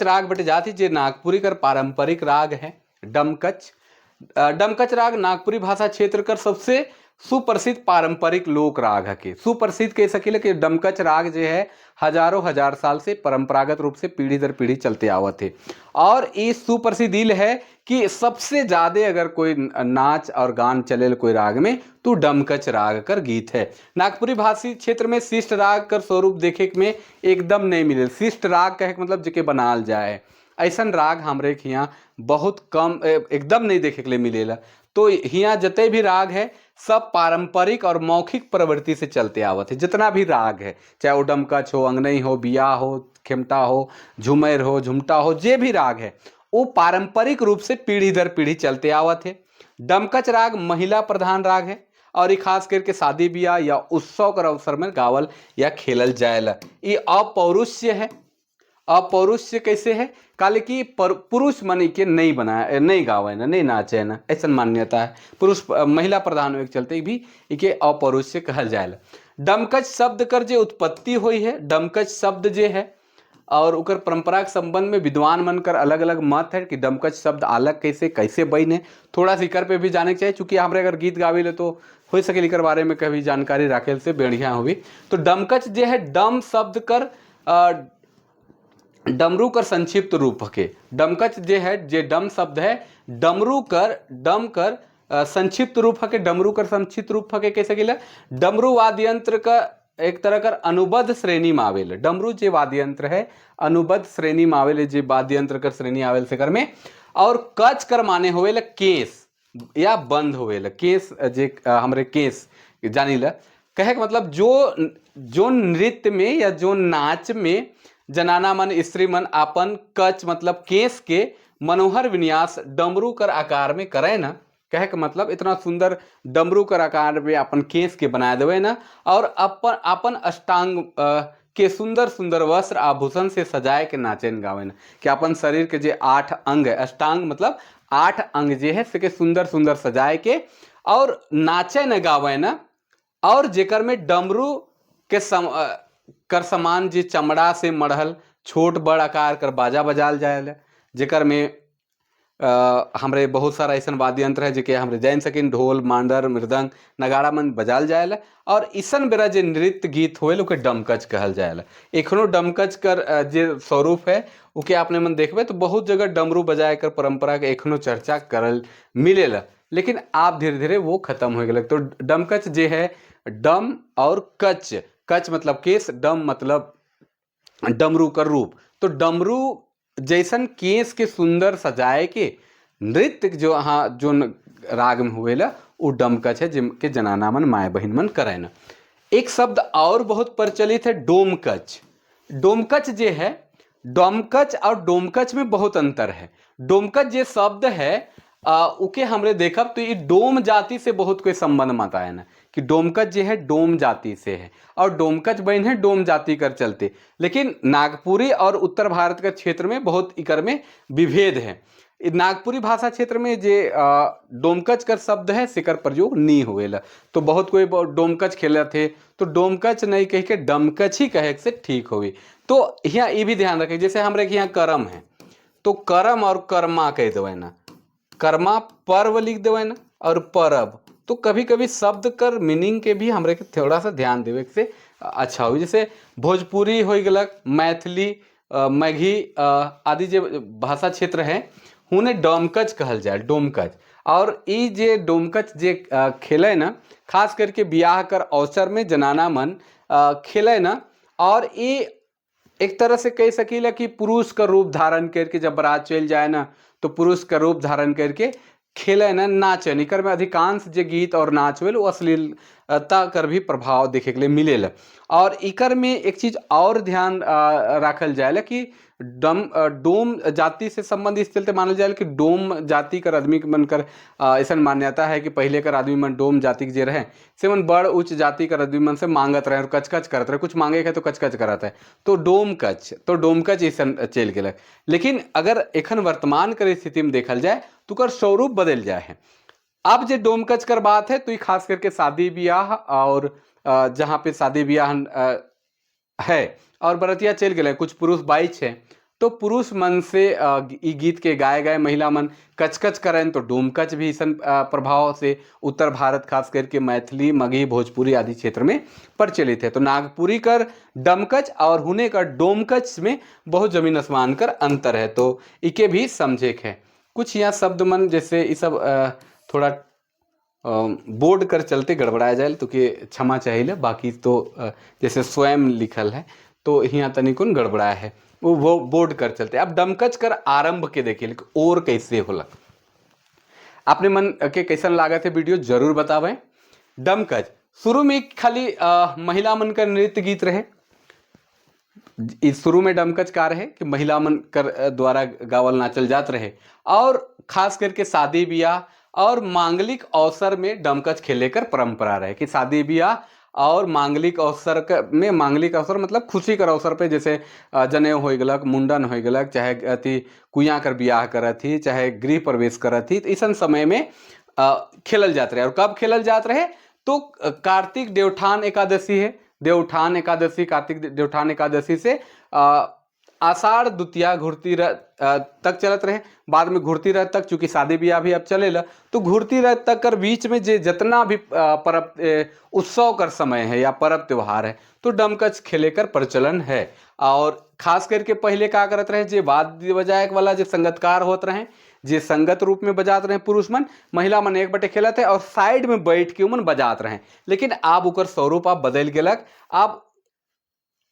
राग बटे जाती जे नागपुरी कर पारंपरिक राग है डमकच। डमकच राग नागपुरी भाषा क्षेत्र कर सबसे सुप्रसिद्ध पारंपरिक लोक राग है के सुप्रसिद्ध कह सकीले कि डमकच राग जो है हजारों हजार साल से परंपरागत रूप से पीढ़ी दर पीढ़ी चलते आवत है। और ये सुप्रसिद्ध इल है कि सबसे ज़्यादा अगर कोई नाच और गान चले कोई राग में तो डमकच राग कर गीत है। नागपुरी भाषी क्षेत्र में शिष्ट राग कर स्वरूप देखे में एकदम नहीं मिले। शिष्ट राग कहे के मतलब जेके बनाल जाए, ऐसन राग हमरे के यहाँ बहुत कम, एकदम नहीं देखे के लिए मिलेला। तो यहाँ जते भी राग है सब पारंपरिक और मौखिक प्रवृत्ति से चलते आवत है। जितना भी राग है, चाहे वो डमकच हो, अंगनई हो, बिया हो, खेमटा हो, झुमेर हो, झुमटा हो, जे भी राग है वो पारंपरिक रूप से पीढ़ी दर पीढ़ी चलते आवत है। डमकच राग महिला प्रधान राग है और ये खास करके शादी ब्याह या उत्सव कर अवसर में गावल या खेलल जाएला। ये अपौरुष्य है। अपौरुष्य कैसे है? काले कि पुरुष मन के नहीं बनाए, नहीं गावे ना, नहीं नाचे ना, ऐसा मान्यता है। पुरुष महिला प्रधान होए के चलते भी इके अपौरुष्य कहल जाएला। डमकच शब्द कर जे उत्पत्ति हुई है, डमकच शब्द जे है और उकर परंपरा के संबंध में विद्वान मन कर अलग अलग मत है कि डमकच शब्द अलग कैसे कैसे बने। थोड़ा सा इकर पे भी जाने के चाहिए, चूंकि हमरे अगर गीत गावे ले तो हो सके इकर बारे में कभी जानकारी राखे से बढ़िया हुई। तो डमकच जे है डम शब्द कर डमरू कर संक्षिप्त रूप के डमकच जे है, जे डम शब्द है डमरू कर, डम कर संक्षिप्त रूप हके, डमरू कर संक्षिप्त रूप हके कैसे गिला डमरू वाद्य यंत्र का एक तरह कर अनुबद्ध श्रेणी में आवेल। डमरू जे वाद्य यंत्र है अनुबद्ध श्रेणी में आवेल, जे वाद्य यंत्र कर श्रेणी आवेल से कर में। और कच कर माने होवेल केस या बंद होवेल केस, जे हमरे केस जानीला। कहे के मतलब जो जो नृत्य में या जो नाच में जनाना मन स्त्री मन आपन कच मतलब केस के मनोहर विन्यास डमरू कर आकार में करे ना, कहे के मतलब इतना सुंदर डमरू कर आकार में अपन केस के बना देवे ना, और अपन अपन अष्टांग के सुंदर सुंदर वस्त्र आभूषण से सजाए के नाचन गावे ना, कि अपन शरीर के जे 8 अंग है, अष्टांग मतलब 8 अंग जे है से के सुंदर सुंदर सजाए के और नाचे न गावे ना। और जेकर में डमरू के कर समान जे चमड़ा से मढ़ल छोट बड़ आकार कर बाजा बजाल जाए, जेकर में हमरे बहुत सारा ऐसा वाद्य यंत्र है जेके हमरे जान सकिन, ढोल मांडर मृदंग नगाड़ा मन बजाल जाएला। और इसन बेरा जे नृत्य गीत होएल ओके डमकच कहल जाएला। एखनो डमकच कर जे स्वरूप है ओके आपने मन देखबे तो बहुत जगह डमरू बजाए कर परंपरा के एखनो चर्चा करल मिलेला, लेकिन आप धीरे धीरे वो खत्म हो गए। तो डमकच जे है डम और कच, कच मतलब केस, डम मतलब डमरू कर रूप, तो डमरू जैसन केस के सुंदर सजाए के नृत्य जो हाँ जो राग में हुएला वो डमकच है, जिनके जनाना मन माए बहन मन करे ना। एक शब्द और बहुत प्रचलित है डोमकच। डोमकच जे है, डोमकच और डोमकच में बहुत अंतर है। डोमकच जे शब्द है उके हमरे देखब तो ये डोम जाति से बहुत कोई संबंध मत आया ना, कि डोमकच जे है डोम जाति से है और डोमकच बहन है डोम जाति कर चलते, लेकिन नागपुरी और उत्तर भारत के क्षेत्र में बहुत इकर में विभेद है। नागपुरी भाषा क्षेत्र में जे डोमकच कर शब्द है सिकर प्रयोग नहीं हुएला, तो बहुत कोई डोमकच खेले थे तो डोमकच नहीं कह के डमकच ही कहे से ठीक हुई। तो यहाँ ये भी ध्यान रखें, जैसे हमरे के यहाँ करम है तो करम और कर्मा कह देवे ना, कर्मा पर्व लिख देवे ना और परब, तो कभी-कभी शब्द कर मीनिंग के भी हमरे के थोड़ा सा ध्यान देवे से अच्छा हो। जैसे भोजपुरी हो गलक, मैथिली, मगही आदि जे भाषा क्षेत्र है उन्हें डोमकच कहल जाए, डोमकच। और ई जे डोमकच जे खेले ना, खास करके ब्याह कर अवसर में जनाना मन खेले ना, और ई एक तरह से कह सकीला कि पुरुष का रूप धारण करके जब बारात चल जाए ना तो पुरुष का रूप धारण करके खेले ना नाचे। इकर में अधिकांश जे गीत और नाच होल वो अश्लीलता कर भी प्रभाव देखे के लिए मिलेला। और इकर में एक चीज और ध्यान राखल जाए कि डोम जाति से संबंधित चलते मानल जाए कि डोम जाति कर आदमी के मन कर ऐसा मान्यता है कि पहले कर आदमी मन डोम जाति के जे रहे से मन बड़ उच्च जाति कर आदमी मन से मांगत रहे और कचकच करत रहे, कुछ मांगे के तो कचकच करत है, तो डोमकच, तो डोमकच ऐसा चल गया। लेकिन अगर एखन वर्तमान कर स्थिति में देखल जाए तो कर स्वरूप बदल जाए है। अब जे डोमकच कर बात है तो ये खास करके शादी ब्याह और जहाँ पे शादी ब्याह है और बरतिया चल गए, कुछ पुरुष बाइच है तो पुरुष मन से ई गीत के गाए गाए महिला मन कचकच करें तो डोमकच भी अइसन प्रभाव से उत्तर भारत खास करके मैथिली, मगही, भोजपुरी आदि क्षेत्र में प्रचलित है। तो नागपुरी कर डमकच और हुने कर डोमकच में बहुत जमीन आसमान कर अंतर है, तो इके भी समझे के है। कुछ यहाँ शब्द मन जैसे ये सब थोड़ा बोर्ड कर चलते गड़बड़ाया जाए तो कि क्षमा चाहिए, बाकी तो जैसे स्वयं लिखल है तो यहाँ तनिकुन गड़बड़ाया है वो बोर्ड कर चलते। अब डमकच कर आरंभ के देखिए और कैसे होला, अपने मन के कैसन लागत है वीडियो जरूर बतावें। डमकच शुरू में खाली महिला मन का नृत्य गीत रहे। इस शुरू में डमकच का रहे कि महिला मन कर द्वारा गावल नाचल जात रहे और खास करके शादी ब्याह और मांगलिक अवसर में डमकच खेले कर परंपरा रहे कि शादी ब्याह और मांगलिक अवसर में, मांगलिक अवसर मतलब खुशी कर अवसर पे, जैसे जनेऊ हो गलक, मुंडन हो गलक, चाहे अथी कुइयाँ कर ब्याह करत ही, चाहे गृह प्रवेश करत ही, तो ऐसा समय में खेलल जात रहे। और कब खेलल जात रहे तो कार्तिक देवठान एकादशी है, देवठान एकादशी, कार्तिक देवठान एकादशी से आषाढ़ द्वितीया घुरती रथ तक चलत रहे। बाद में घुरती रथ तक चूंकि शादी ब्याह भी अब चलेला तो घुरती रथ तक कर बीच में जे जितना भी परब उत्सव कर समय है या परब त्योहार है तो डमकच खेले कर प्रचलन है। और खास करके पहले का करत रहे जे वाद्य बजाए वाला जे संगतकार होत रहे, जे संगत रूप में बजात रहे पुरुष मन, महिला मन एक बटे खेलत है और साइड में बैठ के उमन बजात रहे। लेकिन अब उकर स्वरूप अब बदल गेलक, अब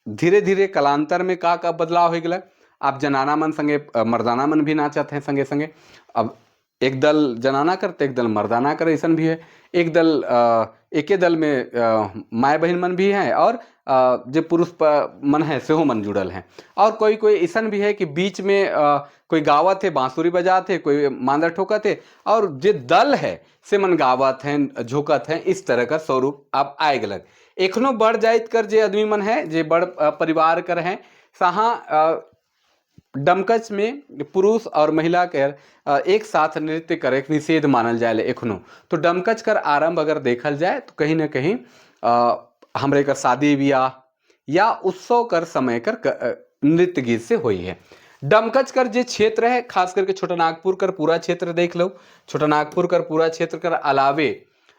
धीरे धीरे कालांतर में का का बदलाव हो गलक, अब जनाना मन संगे मर्दाना मन भी नाचत हैं संगे संगे। अब एक दल जनाना करते, एक दल मर्दाना करे, ऐसा भी है। एक दल एके दल में माय बहन मन भी हैं और जो पुरुष मन है सेहो मन जुड़ल हैं। और कोई कोई ऐसा भी है कि बीच में कोई गावत है, बांसुरी बजात है, कोई मांदर ठोकत है और जे दल है से मन गावत हैं, झोंकत हैं, इस तरह का स्वरूप अब आए गलक। एखनो बढ़ जाइत कर जे आदमी मन है, जे बड़ परिवार कर हैं, सहाँ डमकच में पुरुष और महिला के एक साथ नृत्य करे के निषेध मानल जाए एखनो। तो डमकच कर आरंभ अगर देखल जाए तो कहीं ना कहीं हमरे का शादी ब्याह या उत्सव कर समय कर नृत्य गीत से हुई है। डमकच कर जे क्षेत्र है, खास करके छोटा नागपुर कर पूरा क्षेत्र देख लो, छोटा नागपुर कर पूरा क्षेत्र कर अलावे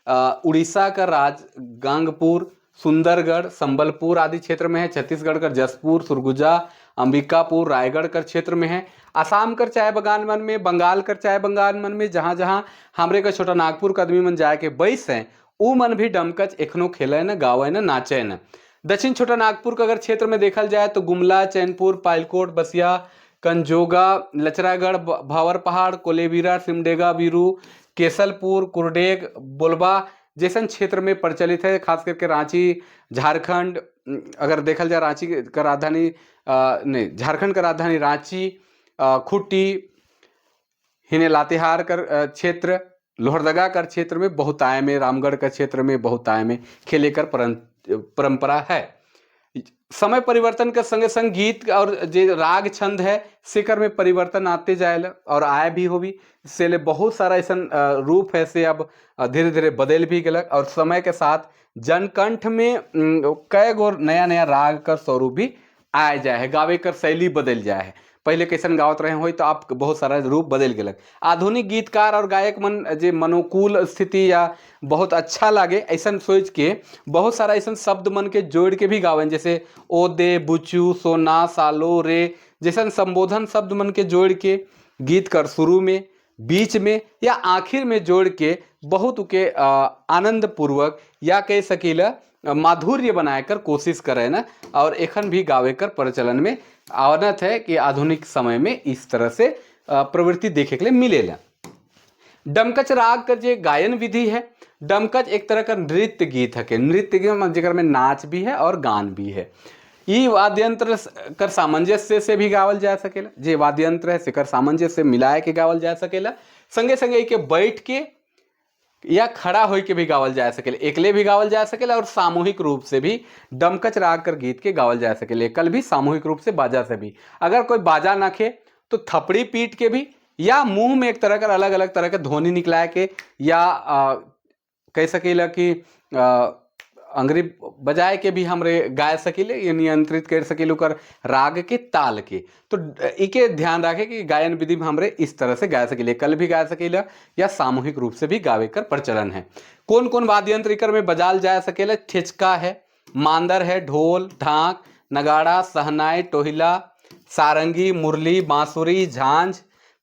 उड़ीसा का राज गांगपुर, सुंदरगढ़, संबलपुर आदि क्षेत्र में है, छत्तीसगढ़ कर जसपुर, सुरगुजा, अंबिकापुर, रायगढ़ कर क्षेत्र में है, आसाम कर चाय बगान मन में, बंगाल कर चाय बगान मन में, जहाँ जहाँ हमरे का छोटा नागपुर का आदमी मन जाए के बैस हैं उ मन भी डमकच एखनो खेले न, गावे न, नाचे न। दक्षिण छोटा नागपुर का अगर क्षेत्र में देखल जाए तो गुमला, चैनपुर, पालकोट, बसिया, कंजोगा, लचरागढ़, भावर पहाड़, कोलेबिरा, सिमडेगा, बीरू, केसलपुर, कुरडेग, बोलबा जैसन क्षेत्र में प्रचलित है। खास करके रांची, झारखंड, अगर देखल जाए रांची का राजधानी नहीं, झारखंड का राजधानी रांची, खूंटी, हिने लातेहार कर क्षेत्र, लोहरदगा कर क्षेत्र में बहुताय में, रामगढ़ का क्षेत्र में बहुताय में खेले कर परंपरा है। समय परिवर्तन के संगे संग गीत और जे राग छंद है सेकर में परिवर्तन आते जाए और आए भी होगी, से ले बहुत सारा ऐसा रूप है से अब धीरे धीरे बदल भी गलक और समय के साथ जनकंठ में कई गो नया नया राग का स्वरूप भी आए जाए है, गावे कर शैली बदल जाए है। पहले कैसन गावत रहे हो तो आप बहुत सारा रूप बदल गलक। आधुनिक गीतकार और गायक मन जे मनोकूल स्थिति या बहुत अच्छा लागे ऐसा सोच के बहुत सारा ऐसा शब्द मन के जोड़ के भी गावन, जैसे ओ दे, बुचू, सोना, सालो, रे जैसन संबोधन शब्द मन के जोड़ के गीत कर शुरू में, बीच में या आखिर में जोड़ के बहुत के आनंद पूर्वक या कह सकीला माधुर्य बनाए कर कोशिश करे ना, और एखन भी गावे कर प्रचलन में आवनत है कि आधुनिक समय में इस तरह से प्रवृत्ति देखे के लिए मिलेला। डमकच राग का जे गायन विधि है, डमकच एक तरह का नृत्य गीत है के नृत्य गीत जेकर में नाच भी है और गान भी है। ई वाद्ययंत्र कर सामंजस्य से भी गावल जा सकेला, जे वाद्ययंत्र है सेकर सामंजस्य से मिलाए के गावल जा सकेला, संगे संगे के बैठ के या खड़ा होए के भी गावल जा सकेला, एकले भी गावल जा सकेला और सामूहिक रूप से भी डमकच राग कर गीत के गावल जा सकेला। एकल भी, सामूहिक रूप से, बाजा से भी। अगर कोई बाजा ना खे तो थपड़ी पीट के भी या मुंह में एक तरह का अलग अलग तरह के ध्वनि निकलाए के या कह सकेला कि अंगरी बजाए के भी हमरे गाय सकीले, ये नियंत्रित कर सकीले ओकर राग के ताल के। तो इके ध्यान रखे कि गायन विधि में हमरे इस तरह से गाय सकीले, एकल भी गाय सकीला या सामूहिक रूप से भी गावे कर प्रचलन है। कौन कौन वाद्य यंत्र एकर में बजाल जा सकेला? ठेचका है, मांदर है, ढोल, ढाक, नगाड़ा, सहनाई, टोहिला, सारंगी, मुरली, बांसुरी, झांझ,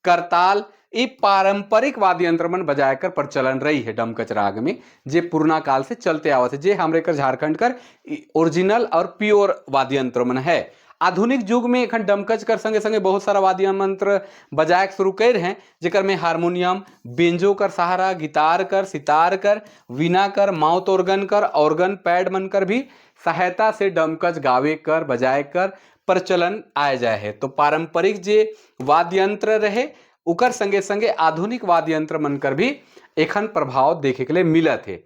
करताल, ई पारंपरिक वाद्य यंत्र मन बजाय कर प्रचलन रही है डमकच राग में, जे पुरना काल से चलते आवत है, जे हमरे कर झारखंड कर ओरिजिनल और प्योर वाद्य यंत्र मन है। आधुनिक युग में एखन डमकच कर संगे संगे बहुत सारा वाद्य यंत्र बजाय के शुरू कर हैं, जेकर में हारमोनियम, बेंजो कर सहारा, गिटार कर, सितार कर, वीणा कर, माउथ ऑर्गन कर, ऑर्गन पैड मन कर भी सहायता से डमकच गावे कर बजाय कर प्रचलन आए जाए है। तो पारंपरिक जे वाद्य यंत्र रहे उकर संगे संगे आधुनिक वाद्य यंत्र मन कर भी एखन प्रभाव देखे के लिए मिलत है।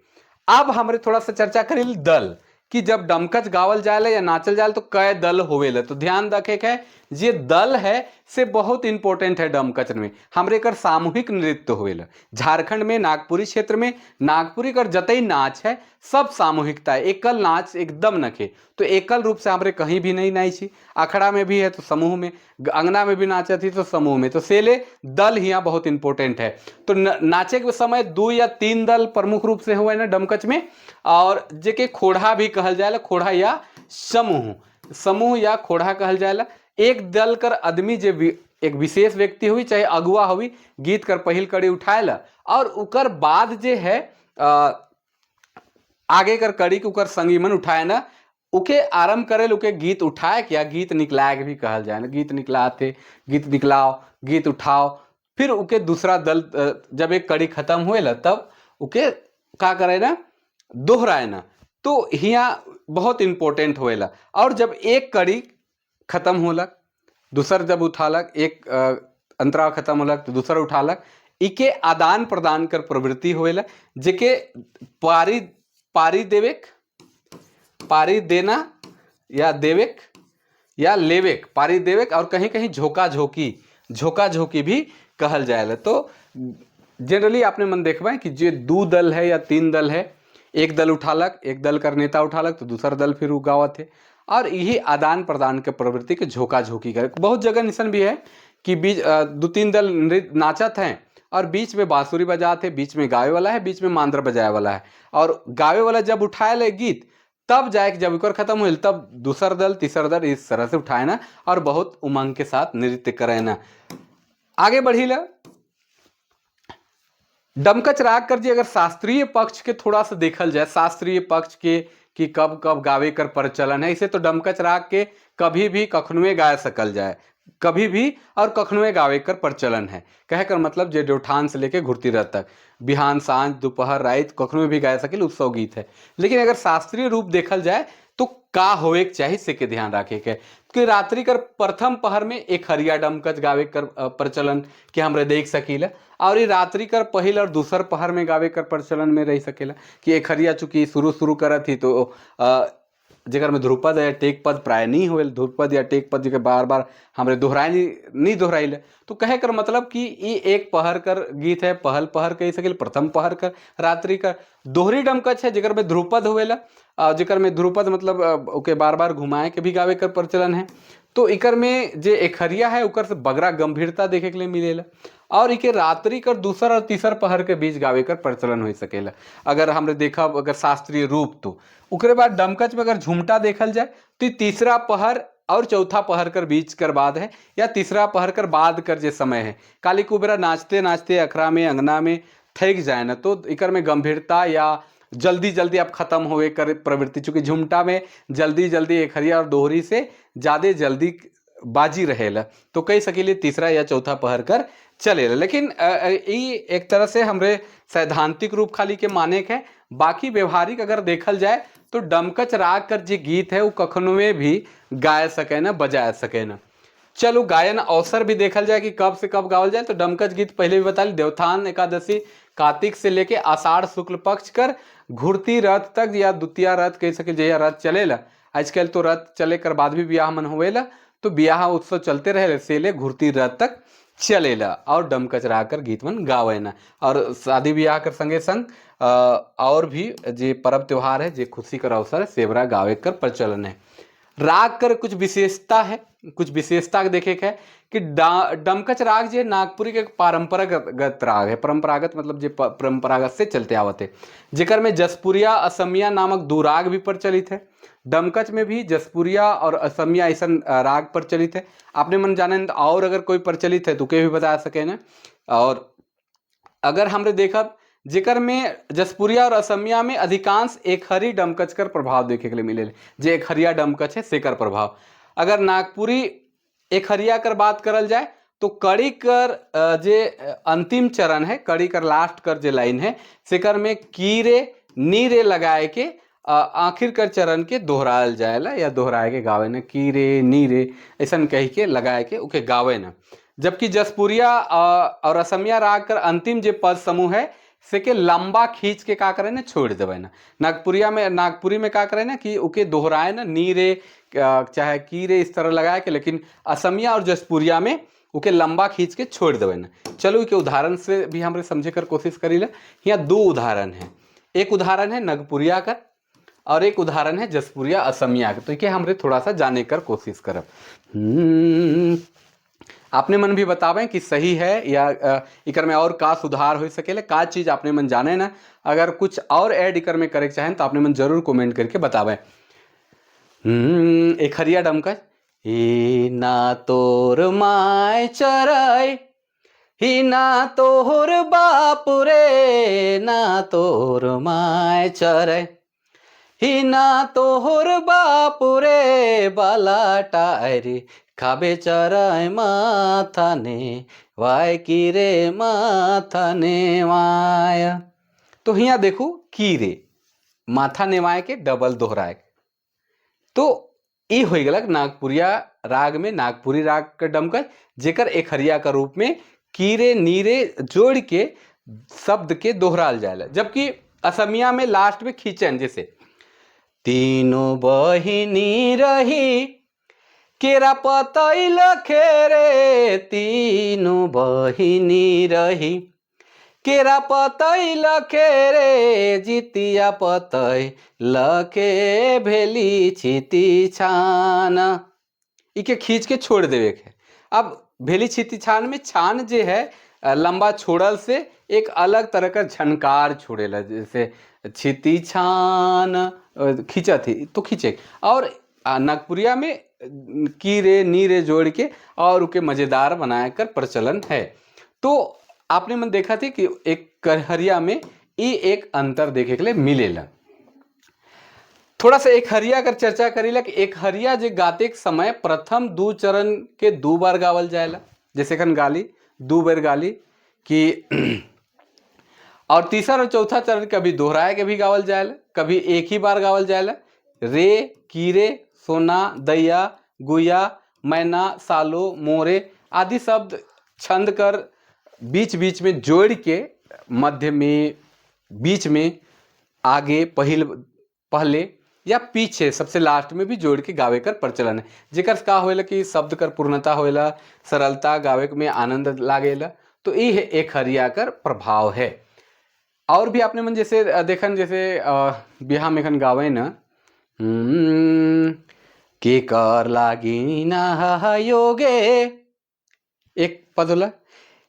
अब हमरे थोड़ा सा चर्चा करील दल कि जब डमकच गावल जाए या नाचल जाए तो कै दल होवेला। तो ध्यान रखे के जे दल है से बहुत इंपॉर्टेंट है डमकच में। हमरे कर सामूहिक नृत्य होवेला झारखंड में, नागपुरी क्षेत्र में, नागपुरी कर जतई नाच है सब सामूहिकता है, एकल नाच एकदम नखे। तो एकल रूप से हमरे कहीं भी नहीं नाची, अखड़ा में भी है तो समूह में, अंगना में भी नाचत ही तो समूह में। तो सेले दल हियाँ बहुत इंपॉर्टेंट है। तो नाचे के समय 2 या 3 दल प्रमुख रूप से हुए ना डमकच में, और जेके खोढ़ा भी कहल जाएला, खोढ़ा या समूह, समूह या खोढ़ा कहल जाएला। एक दल कर आदमी जे एक विशेष व्यक्ति हुई चाहे अगुआ हुई, गीत कर पहिल कड़ी उठाएला और उकर बाद जे है आगे कर कड़ी के उकर संगी मन उठाए ना, उके आरंभ करे उके गीत उठाए या गीत निकलाए के भी कहल जाए ना, गीत निकलाते, गीत निकलाओ, गीत उठाओ। फिर उके दूसरा दल जब एक कड़ी खत्म हुए तब उके का करे ना, दोहराए ना। तो हिया बहुत इंपॉर्टेंट होएला। और जब एक कड़ी खत्म होलक, दूसर जब उठालक, एक अंतरा खत्म होलक तो दूसर उठालक, इके आदान प्रदान कर प्रवृत्ति होएला, जेके पारी पारी देवेक, पारी देना या देवेक या लेवेक, पारी देवेक, और कहीं कहीं झोंका झोंकी, झोंका झोंकी भी कहल जाएला। तो जनरली आपने मन देखबे कि जे 2 दल है या 3 दल है, एक दल उठालक, एक दल कर नेता उठालक तो दूसर दल फिर उगावत है, और यही आदान प्रदान के प्रवृत्ति के झोंका झोंकी करे। बहुत जगह निशन भी है कि बीच 2-3 दल नृत्य नाचत हैं और बीच में बांसुरी बजाते हैं, बीच में गावे वाला है, बीच में मांदर बजाए वाला है, और गावे वाला जब उठाए ले गीत तब जाए जब एक खत्म हुई तब दूसर दल तीसर दल इस तरह से उठाए ना और बहुत उमंग के साथ नृत्य करे ना। आगे बढ़ी ला डमकच राग कर जी अगर शास्त्रीय पक्ष के थोड़ा सा देखल जाए, शास्त्रीय पक्ष के कि कब कब गावे कर प्रचलन है, इसे तो डमकच राग के कभी भी कखनुए गाय सकल जाए, कभी भी और कखनुए गावे कर प्रचलन है। कह कर मतलब जे देवठान से लेके घुरती रथ तक, बिहान सांझ दोपहर रात कखनुए भी गाय सकिल, उत्सव गीत है। लेकिन अगर शास्त्रीय रूप देखल जाए तो का होवे के चाहिए से के ध्यान रखे के कि रात्रि कर प्रथम पहर में एक हरिया डमकच गावे कर प्रचलन के हमरे देख सकीला, और ये रात्रि कर पहिल और दूसर पहर में गावे कर प्रचलन में रह सकेला कि एक हरिया चूँकि शुरू शुरू करत ही तो जेकर में ध्रुपद या टेक पद प्राय नहीं होल, ध्रुपद या टेक पद के बार बार हमरे दोहराए नहीं दोहराइल। तो कहे कर मतलब कि ये एक पहर कर गीत है, पहल पहर कह सकेल, प्रथम पहर कर रात्रि कर। दोहरी डमकच है जेकर में ध्रुपद होवेला, जेकर में ध्रुपद मतलब ओके बार बार घुमाए के भी गावे कर प्रचलन है। तो इकर में जे एकहरिया है उकर से बगरा गंभीरता देखे के लिए मिलेला, और इके रात्रि कर दूसर और तीसर पहर के बीच गावे कर प्रचलन हो सकेला अगर हमने देखा अगर शास्त्रीय रूप तो। उकरे बाद डमकच में अगर झुमटा देखल जाए तो तीसरा पहर और चौथा पहर कर बीच कर बाद है, या तीसरा पहर कर बाद कर जे समय है, काली कुबेरा नाचते नाचते अखरा में अंगना में थक जाए ना, तो इकर में गंभीरता या जल्दी जल्दी आप खत्म होवे कर प्रवृत्ति, चूँकि झुमटा में जल्दी जल्दी एक हरिया और दोहरी से ज़्यादा जल्दी बाजी रहेला, तो कई सकीले तीसरा या चौथा पहर कर चले। लेकिन ये एक तरह से हमरे सैद्धांतिक रूप खाली के माने के है, बाकी व्यवहारिक अगर देखल जाए तो डमकच राग कर जे गीत है वो कखनुए भी गाय सके ना बजाय सके ना। चलो गायन अवसर भी देखल जाए कि कब से कब गावल जाए, तो डमकच गीत पहले भी बता ली, देवथान एकादशी कार्तिक से लेके आषाढ़ शुक्ल पक्ष कर घुरती रथ तक या द्वितीय रथ कह सके जया रथ चलेला। आजकल तो रथ चले कर बाद भी ब्याह मन होवेला, तो ब्याह उत्सव चलते रहे से ले घुरती रथ तक चलेला और डमकच राग कर गीत मन गावे ना। और शादी ब्याह कर संगे संग और भी जे पर्व त्योहार है, जे खुशी कर अवसर है, सेवरा गावे कर प्रचलन है। राग कर कुछ विशेषता है, कुछ विशेषता देखे के है कि डमकच राग जे नागपुरी के परंपरागत राग है। परंपरागत मतलब जे परंपरागत से चलते आवत है, जेकर में जसपुरिया असमिया नामक दो राग भी प्रचलित है। डमकच में भी जसपुरिया और असमिया ऐसा राग प्रचलित है। आपने मन जाने और अगर कोई प्रचलित है तो के भी बता सके ना। और अगर हमने देखा जेकर में जसपुरिया और असमिया में अधिकांश एकहरी डमकच कर प्रभाव देखे के लिए मिले, जे एकहरिया डमकच है सेकर प्रभाव। अगर नागपुरी एकहरिया कर बात करल जाए तो कड़ी कर जे अंतिम चरण है, कड़ी कर लास्ट कर जे लाइन है, सेकर में कीरे नीरे लगाए के आखिर कर चरण के दोहरायल जाएला या दोहराए के गावे न, कीरे नीरे ऐसा कह के लगाए के ओके गावे न। जबकि जसपुरिया और असमिया राग कर अंतिम जे पद समूह है से के लंबा खींच के का करे ना छोड़ देवे ना। नागपुरिया में, नागपुरी में का करे ना कि ओके दोहराए ना नीरे चाहे कीरे इस तरह लगाए के, लेकिन असमिया और जसपुरिया में ओके लंबा खींच के छोड़ देवे ना। चलो के उदाहरण से भी हमरे समझे कर कोशिश करी ले। यहाँ दो उदाहरण है, एक उदाहरण है नागपुरिया का और एक उदाहरण है जसपुरिया असमिया का। तो ये हमरे थोड़ा सा जाने कर कोशिश करब। आपने मन भी बतावें कि सही है या इकर में और का सुधार हो सकेले, का चीज आपने मन जाने ना। अगर कुछ और ऐड इकर में करे चाहें तो आपने मन जरूर कमेंट करके बतावें। एक हरिया डमकच, ही ना तोर my चराई, ही ना तोहर बाप रे, ना तोर my चराई, ही ना तोहर बाप रे, बाला टायरी खाबे चराय माथा ने वाय की रे माथा ने वाय। तो हिया देखो की रे माथा नेवाय के डबल दोहराए, तो ई हो गलक नागपुरिया राग में नागपुरी राग के डमकच, जेकर एक हरिया का रूप में कीरे नीरे जोड़ के शब्द के दोहराल जाएला। जबकि असमिया में लास्ट में खींचन, जैसे तीनों बहिनी रही केरा पतैल खेरे, तीनों बहिनी रही केरा पतैल खेरे, जितिया पतै लखे भेली छिती छान। इके खींच के छोड़ देवे के। अब भेली छिती छान में छान जे है लंबा छोड़ल से एक अलग तरह का झनकार छोड़ेला, जैसे छिती छान खींचा थी तो खींचे। और नागपुरिया में कीरे नीरे जोड़ के और उके मज़ेदार बनाए कर प्रचलन है। तो आपने मन देखा थी कि एक करहरिया में ये एक अंतर देखे के लिए मिलेला। थोड़ा सा एक हरिया अगर चर्चा करीला कि एक हरिया जे गाते के समय प्रथम दो चरण के दो बार गावल जाएला, जैसे खन गाली दो बार गाली कि और तीसरा और चौथा चरण कभी दोहराए के भी गावल जाएला, कभी एक ही बार गावल जाएला। रे कीरे सोना दैया गुया मैना सालो मोरे आदि शब्द छंद कर बीच बीच में जोड़ के मध्य में, बीच में, आगे, पहिल पहले या पीछे सबसे लास्ट में भी जोड़ के गावे कर प्रचलन है। जेकर का होएला कि शब्द कर पूर्णता होएला, सरलता गावे में आनंद लागेला। तो ये एक हरिया कर प्रभाव है। और भी आपने मन जैसे देखन, जैसे बिहार में एखन गावे न, के कर लागी ना योगे, एक पद होला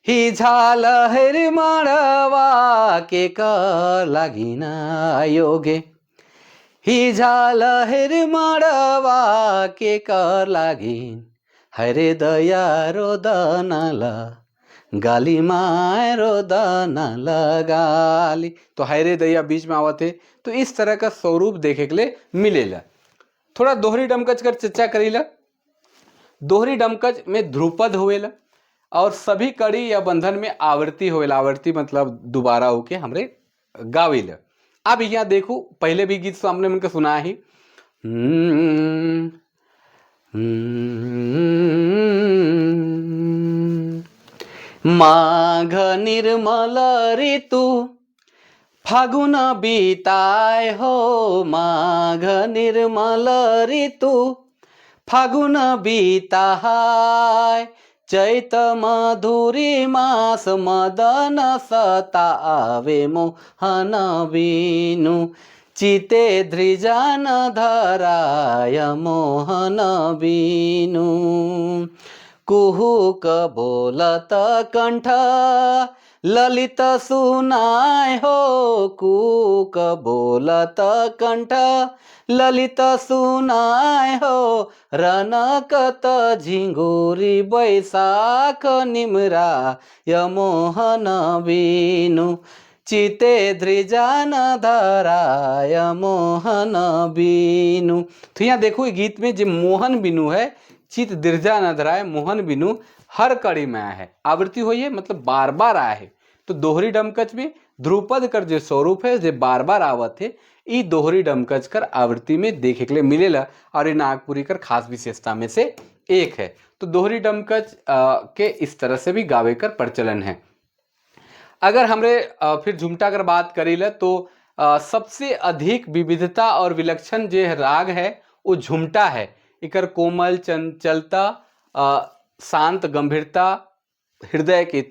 ही झाल हेर माड़वा के कर लागी ना योगे, ही झाल हेर माड़वा के कर लागी हरे दया रोदनाला गाली माए रोदना लगाली। तो हरे दया बीच में आवत है। तो इस तरह का स्वरूप देखे के लिए मिलेला। थोड़ा दोहरी डमकच कर चर्चा करीला। दोहरी डमकच में ध्रुपद होवेला और सभी कड़ी या बंधन में आवृत्ति होवेला। आवृत्ति मतलब दोबारा होके हमरे गावेला। अब यहाँ देखो, पहले भी गीत सामने उनके सुना ही। माघ निर्मल ऋतु फागुन बीताए हो, माघ निर्मल ऋतु फागुन बीताहाय, चैत मधुरी मास, मदन सतावे मोहन बीनु, चिते ध्रिजान धराय मोहन बीनु। कुहुक बोलत कंठ ललित सुनाय हो, कूक बोलत कंठ ललित सुनाय हो, रनकत झिंगुरी बैसाख निमरा मोहन बीनु, चिते ध्रिजान धराय मोहन बीनु। तो यहाँ देखो, ये गीत में जो मोहन बिनु है, चित दिर्जा न धराय मोहन बिनु, हर कड़ी में आया है, आवृत्ति हुई है, मतलब बार बार आया है। तो दोहरी डमकच में ध्रुपद कर जो स्वरूप है, जो बार बार आवत है, ई दोहरी डमकच कर आवृत्ति में देखे के लिए मिलेला और ये नागपुरी कर खास विशेषता में से एक है। तो दोहरी डमकच के इस तरह से भी गावे कर प्रचलन है। अगर हमरे फिर झुमटा कर बात करी ल तो सबसे अधिक विविधता और विलक्षण जो राग है, वो झुमटा है। इकर कोमल चंचलता, शांत गंभीरता हृदय के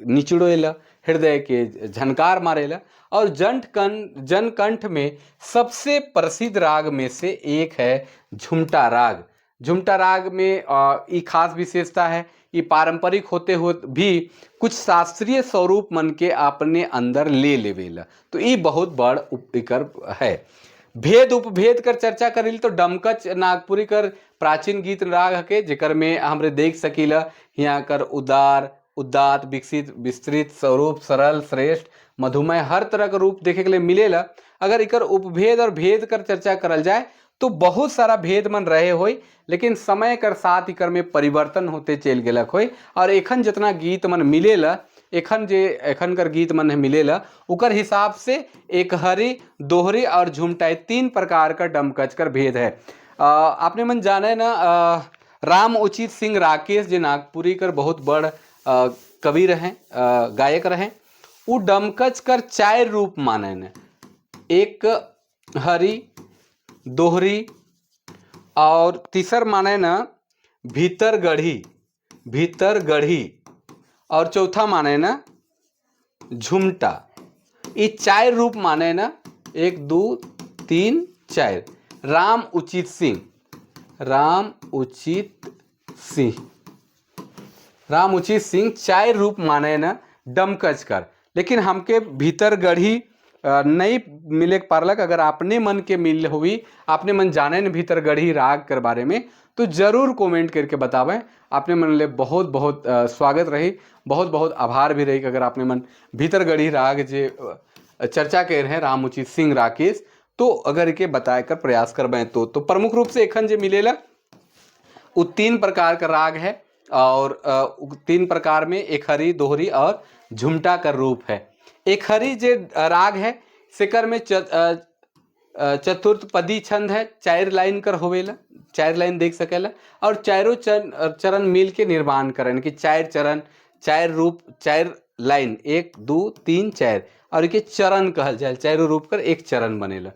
निचुड़ेला, हृदय के झनकार मारेला और जनकंठ में सबसे प्रसिद्ध राग में से एक है झुमटा राग। झुमटा राग में ई खास विशेषता है, ये पारंपरिक होते हुए भी कुछ शास्त्रीय स्वरूप मन के अपने अंदर ले लेवेला, तो ये बहुत बड़ इकर है। भेद उपभेद कर चर्चा करील तो डमकच नागपुरी कर प्राचीन गीत राग हके, जेकर में हमरे देख सकीला यहाँ कर उदार, उदात, विकसित, विस्तृत स्वरूप, सरल, श्रेष्ठ, मधुमय, हर तरह का रूप देखे के लिए मिलेला। अगर इकर उपभेद और भेद कर चर्चा करल जाए तो बहुत सारा भेद मन रहे होई, लेकिन समय कर साथ इकर में परिवर्तन होते चल गेलक होई और एखन जितना गीत मन मिलेला, एखन जे एखन कर गीत मन मिलेला, उकर हिसाब से एक हरी, दोहरी और झुमटाई, तीन प्रकार का डमकच कर भेद है। आपने मन जाने ना, राम उचित सिंह राकेश, जे नागपुरी कर बहुत बड़ कवि रहे, गायक रहे, वो डमकच कर चार रूप माने ने: एक हरी, दोहरी और तीसर माने न भीतर गढ़ी, भीतर गढ़ी और चौथा माने न झुमटा। ये चार रूप माने न, एक, दो, तीन, चार। राम उचित सिंह, राम उचित सिंह, राम उचित सिंह चार रूप माने न डमकच कर, लेकिन हमके भीतर गढ़ी नहीं मिले पारलक। अगर आपने मन के मिल हुई, आपने मन जाने न भीतर गढ़ी राग कर बारे में, तो जरूर कमेंट करके बतावें। आपने मन ले बहुत बहुत स्वागत रही, बहुत बहुत आभार भी रही कि अगर आपने मन भीतर गढ़ी राग जे चर्चा कर रहे हैं राम उचित सिंह राकेश, तो अगर के बताए कर प्रयास करबे तो प्रमुख रूप से एखन जे मिलेला, वो तीन प्रकार का राग है और तीन प्रकार में एक हरी, दोहरी और झुमटा का रूप है। एक हरी जे राग है, सेकर में चतुर्थपदी छंद है, चार लाइन कर होवेला, चार लाइन देख सकेला और चारों चरण मिल के निर्माण करें कि चार चरण, चार रूप, चार लाइन, एक, दो, तीन, चार और के चरण कहल जाए। चारों रूप कर एक चरण बनेला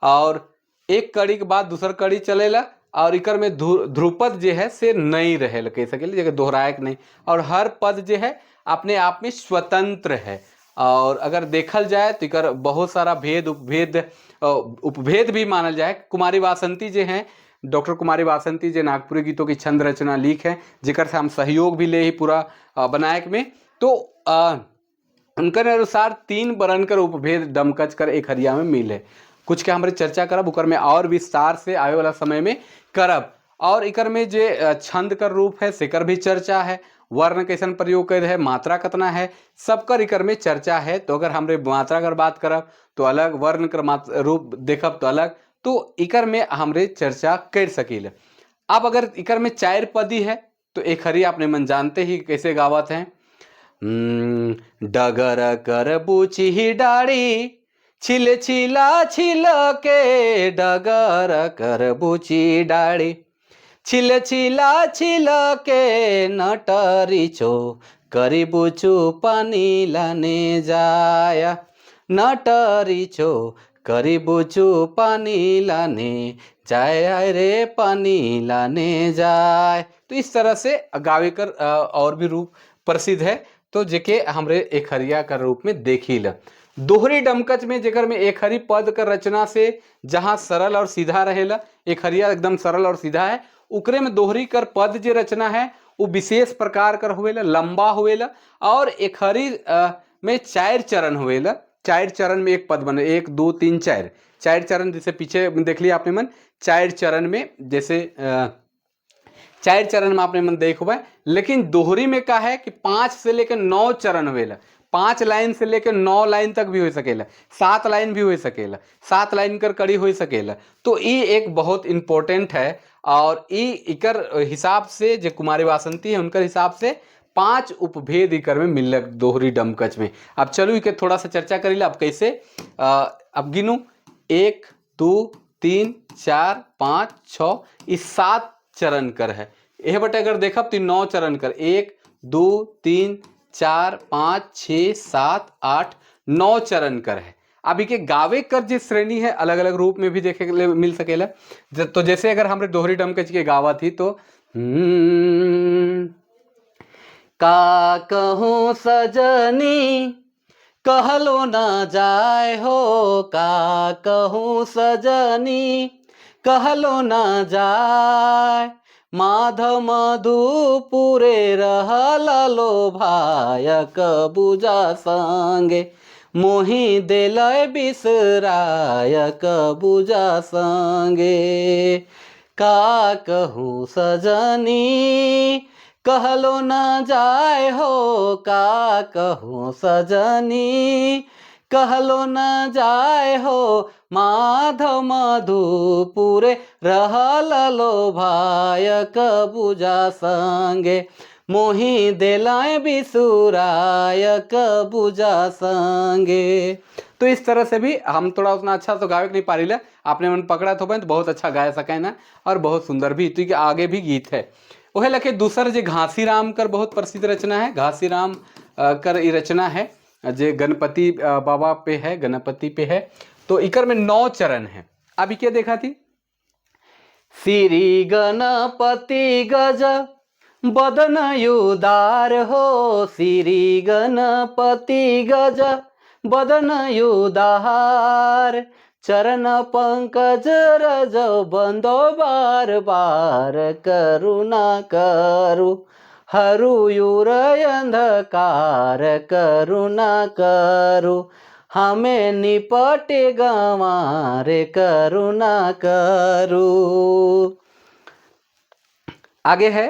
और एक कड़ी के बाद दूसर कड़ी चलेला और इकर में ध्रुपद जे है से नहीं रहे, कह सकेले जगह दोहराए नहीं और हर पद जे है अपने आप में स्वतंत्र है। और अगर देखल जाए तो इकर बहुत सारा भेद उपभेद, उपभेद भी मानल जाए। कुमारी वासंती जे हैं, डॉक्टर कुमारी वासंती जे नागपुरी गीतों की छंद रचना लीक है, जेकर से हम सहयोग भी ले ही पूरा बनायक में, तो उनकर अनुसार तीन बरन कर उपभेद डमकच कर एक हरिया में मिले। कुछ के हमारे चर्चा करब उकर में और विस्तार से आवे वाला समय में करब। और इकर में जे छंद कर रूप है, सेकर भी चर्चा है, वर्ण कैसन प्रयोग कर है, मात्रा कतना है, सबकर इकर में चर्चा है। तो अगर हमरे मात्रा कर बात करब तो अलग, वर्ण कर रूप देखब तो अलग, तो इकर में हमरे चर्चा कर सकीले। अब अगर इकर में चार पदी है तो एक हरी आपने मन जानते ही कैसे गावत हैं। डगर कर बूची डाड़ी छिल छिला छिल के, डगर कर बूची डाड़ी छिल छिला छिल के, नटरी छो करी बुचू पानी लाने जाया, नटरी छो। करी बुचू पानी लाने जाए, आए रे पानी लाने जाए। तो इस तरह से गावे कर और भी रूप प्रसिद्ध है, तो जेके हमरे एकहरिया का रूप में देखी ल। दोहरी डमकच में जेकर में एकहरी पद कर रचना से जहां सरल और सीधा रहेला, एकहरिया एकदम सरल और सीधा है, उकरे में दोहरी कर पद जे रचना है वो विशेष प्रकार कर होवेला, लंबा होवेला। और एकहरी में 4 चरण होवेला, 4 चरण में एक पद बने, 1 2 3 4, 4 चरण जैसे पीछे देख लिया आपने मन, 4 चरण में जैसे 4 चरण में आपने मन देखो। लेकिन दोहरी में का है कि 5 से लेकर 9 चरण होवेला, 5 लाइन से लेकर 9 लाइन तक भी हो सकेला, 7 लाइन भी हो सकेला, 7 लाइन कर कड़ी हो सकेला। तो ये एक बहुत इम्पोर्टेंट है। और ये इकर हिसाब से जो कुमारी वासंती है उनकर हिसाब से 5 उपभेद इकर में मिलक दोहरी डमकच में। अब चलो इके थोड़ा सा चर्चा करीला। अब कैसे अब गिनू 1 2 3 4 5 6, इस 7 चरण कर है। यह बटे अगर देखब तो 9 चरण कर, 1 2 3 4 5 6 7 8 9 चरण कर है। अब इके गावे कर जिस श्रेणी है अलग अलग रूप में भी देखे के मिल सकेला। तो जैसे अगर हमरे दोहरी डमकच के गावा थी तो का कहूँ सजनी कहलो ना जाए हो, का कहूँ सजनी कहलो ना जाए, माधव मधुपुरे रहल लो भायक बुजा संगे, मोही दिलय बिसरायक बुजा संगे, का कहूँ सजनी कहलो ना जाए हो, का कहूँ सजनी कहलो ना जाए हो, माधव मधुपुरे रहल लो भायक बुजा संगे, मोही दिलाए बिसुरायक बुजा संगे। तो इस तरह से भी हम थोड़ा उतना अच्छा तो गावे नहीं पारी, आपने मन पकड़ा तो बहुत अच्छा गाय सके ना, और बहुत सुंदर भी। तो आगे भी गीत है वह लखे दूसर जे घासीराम कर बहुत प्रसिद्ध रचना है, घासीराम कर ये रचना है जे गणपति बाबा पे है, गणपति पे है। तो इकर में 9 चरण है। अभी क्या देखा थी, श्री गणपति गज बदन युदार हो, श्री गणपति गज बदन युदार, चरण पंकज रज बंदो बार बार, करुणा करु हरु your अंधकार, करुणा करु हमें निपटे गंवारे, करुणा करु। आगे है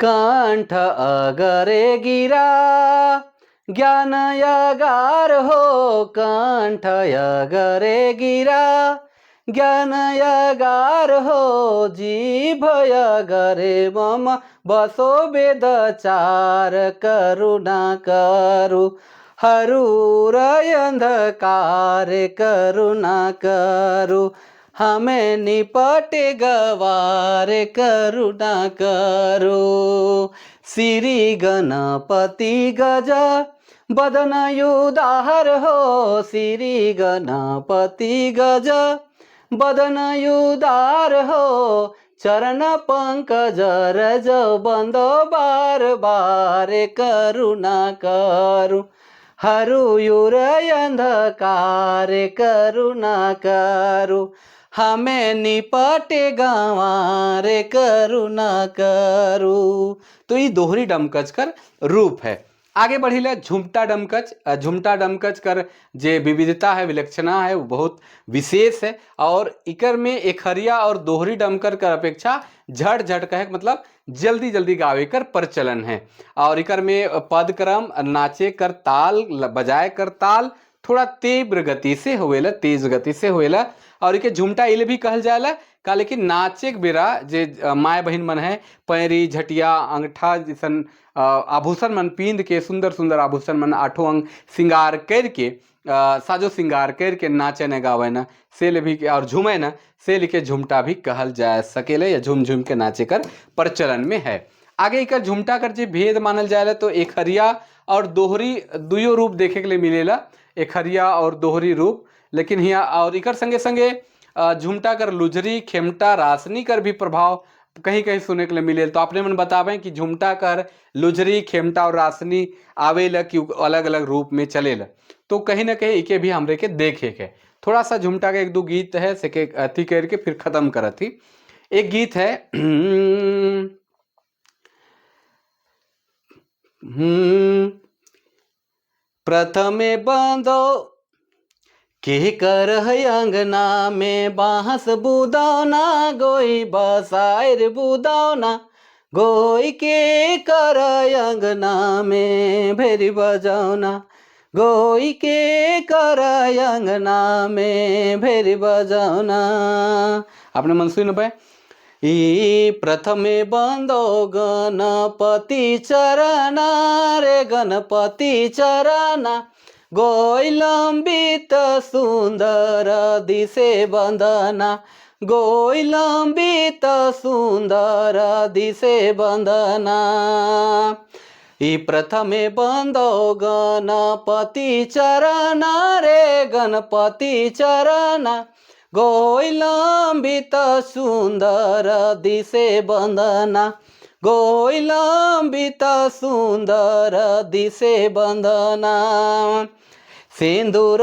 कंठ अगरे गिरा ज्ञान यगार हो, कंठ अगरे गिरा ज्ञान यगार हो, जीभ अगरे मम बसो वेद चार, करुणा करु हरूर अंधकार, करुणा करु हमें निपटे गवार, करुणा करो। श्री गणपति गज बदन युदाहर हो, श्री गणपति गज बदन युदार हो, चरण पंकज रज बंदो बार बार, करुणा करु हरु your अंधकार, करुणा करु हमें निपटे गंवारे, करुणा करू। तो ये दोहरी डमकच कर रूप है। आगे बढ़ी झुमटा डमकच। झुमटा डमकच कर जे विविधता है, विलक्षणा है, वो बहुत विशेष है। और इकर में एकहरिया और दोहरी डमकर कर अपेक्षा झट झट कहे मतलब जल्दी जल्दी गावे कर प्रचलन है। और इकर में पदक्रम नाचे कर ताल, बजाए कर ताल थोड़ा तीव्र गति से होवेला, तेज गति से होवेला। और इके झुमटा इले भी कहल जाला का, लेकिन नाचे के बेरा जे माए बहन मन है पैरी झटिया अंगठा जैसन आभूषण मन पींद के, सुंदर सुंदर आभूषण मन आठों अंग श्रृंगार करके साजो श्रृंगार करके नाचे न गावे न से भी और झूमे न से लिखे झुमटा भी कहल जा सकेले या झूम झूम के नाचे कर प्रचलन में है। आगे एकर झुमटा कर जे भेद मानल जाएला तो एकहरिया और दोहरी दुयो रूप देखे के लिए मिलेला, एकहरिया और दोहरी रूप। लेकिन हिया और इकर संगे संगे झुमटा कर लुझरी, खेमटा, रासनी कर भी प्रभाव कहीं कहीं सुने के लिए मिले। तो आपने मन बतावें कि झुमटा कर लुझरी, खेमटा और रासनी आवेला कि अलग अलग रूप में चलेला, तो कहीं ना कहीं इके भी हमरे के देखे के थोड़ा सा झुमटा के एक दो गीत है से के अथी करके फिर खत्म करत ही। एक गीत है प्रथमे बंदो के कर अंगना में बांस बुदौना गोई बसायर बुदौना गोई के कर अंगना में भेरी बजौना गोई के कर अंगना में भेरी बजौना। आपने मन सुन पाए। ई प्रथमे बंदो गणपति चरना रे गणपति चरना गोइलंबित सुंदर दिसे बंदना गोइलंबित सुंदर दिसे बंदना। ई प्रथमे बंदो गणपति चरना रे गणपति चरना गोइलंबित सुंदर दिसे बंदना गोइलंबित सुंदर दिसे बंदना। सिंदूर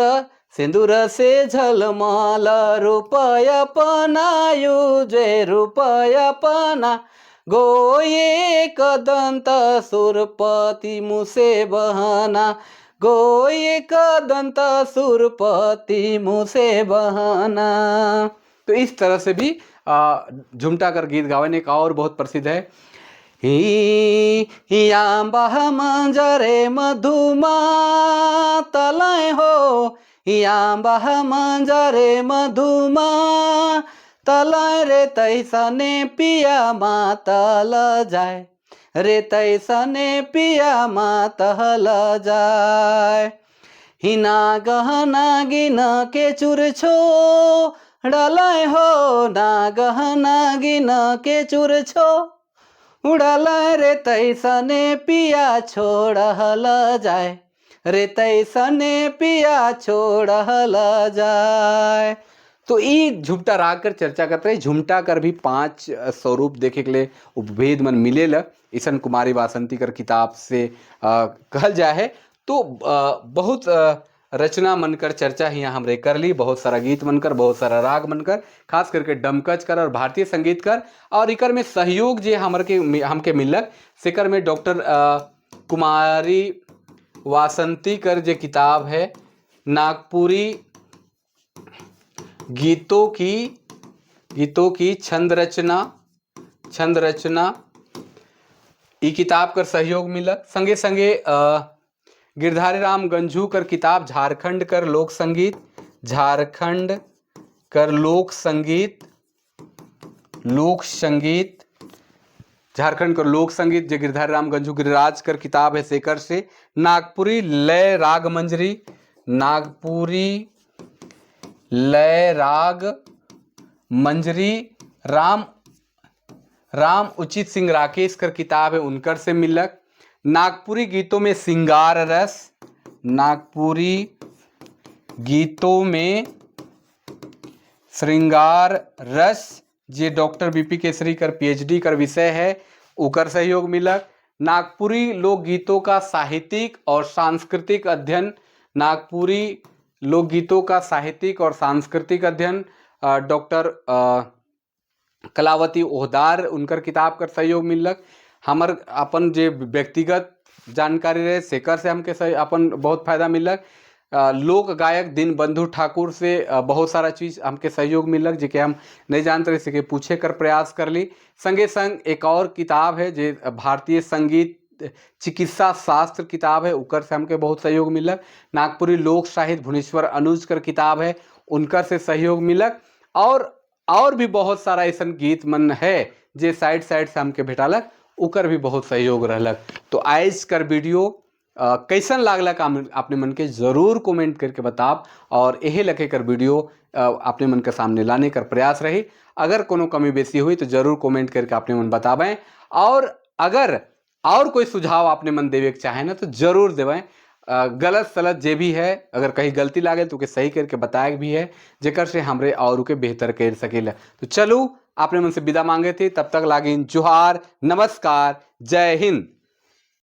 सिंदूर से झलमल रूपय पनायु जे रूपय पना गोये कदंत सुरपति मुसे बहना गोये कदंत सुरपति मुसे बहना। तो इस तरह से भी झुमटा कर गीत गावन एक और बहुत प्रसिद्ध है। आंबा मंजरे मधुमा तलय हो आंबा मंजरे मधुमा तलय रे तैसने पिया मातल जाए रे तैसने पिया मातल जाए। हिना गहना गिन के चुर छो डलय हो ना गहना गिन के चुर छो उड़ल रे तैसने पिया छोड़ल जाए रे तैसने पिया छोड़ल जाए। तो ई झुमटा राग कर चर्चा करते रहे। झुमटा कर भी 5 स्वरूप देखे के लिए उपभेद मन मिलेला ईसन कुमारी वासंती कर किताब से कहल जाए है। तो बहुत रचना मनकर चर्चा ही यहाँ हमरे कर ली, बहुत सारा गीत मनकर, बहुत सारा राग मनकर, खास करके डमकच कर और भारतीय संगीत कर। और इकर में सहयोग जे हमर के हमके मिलक सेकर में डॉक्टर कुमारी वासंती कर जे किताब है नागपुरी गीतों की छंद रचना ई किताब कर सहयोग मिलक। संगे संगे गिरधारी राम गंझू कर किताब झारखंड कर लोक संगीत, झारखंड कर लोक संगीत, लोक संगीत, झारखंड कर लोक संगीत जो गिरधारी राम गंझू गिरिराज कर किताब है सेकर से। नागपुरी लय राग मंजरी, नागपुरी लय राग मंजरी राम राम उचित सिंह राकेश कर किताब है उनकर से मिलक। नागपुरी गीतों में सिंगार रस, नागपुरी गीतों में श्रृंगार रस जे डॉक्टर बीपी केसरी कर पीएचडी कर विषय है उकर सहयोग मिलक। नागपुरी लोकगीतों का साहित्यिक और सांस्कृतिक अध्ययन, नागपुरी लोकगीतों का साहित्यिक और सांस्कृतिक अध्ययन डॉक्टर कलावती ओहदार उनकर किताब कर सहयोग मिलक। हमर अपन जे व्यक्तिगत जानकारी रहे सेकर से हमके अपन बहुत फायदा मिलक। लोक गायक दीनबंधु ठाकुर से बहुत सारा चीज़ हमके सहयोग मिलक जे के हम नहीं जानते रहे सके पूछे कर प्रयास कर ली। संगे संग एक और किताब है जे भारतीय संगीत चिकित्सा शास्त्र किताब है उकर से हमके बहुत सहयोग मिलक। नागपुरी लोक साहित्य भुवनेश्वर अनुज कर किताब है उनकर से सहयोग मिलक। और भी बहुत सारा ऐसा गीत मन है जे साइड साइड से हमके भेटालक उकर भी बहुत सहयोग रहलक। तो आज कर वीडियो कैसन लागलक आपने मन के ज़रूर कमेंट करके बताब और यही लगे कर वीडियो अपने मन के सामने लाने कर प्रयास रही। अगर कोनो कमी बेसी हुई तो ज़रूर कमेंट करके अपने मन बतावें। और अगर और कोई सुझाव आपने मन देवे के चाहे ना तो जरूर देवें। गलत सलत जे भी है, अगर कहीं गलती लागे तो के सही करके बताए भी है, जेकर से हमरे और के बेहतर कर सकेला। तो चलो, आपने मन से विदा मांगे थे, तब तक लागिन जोहार, नमस्कार, जय हिंद।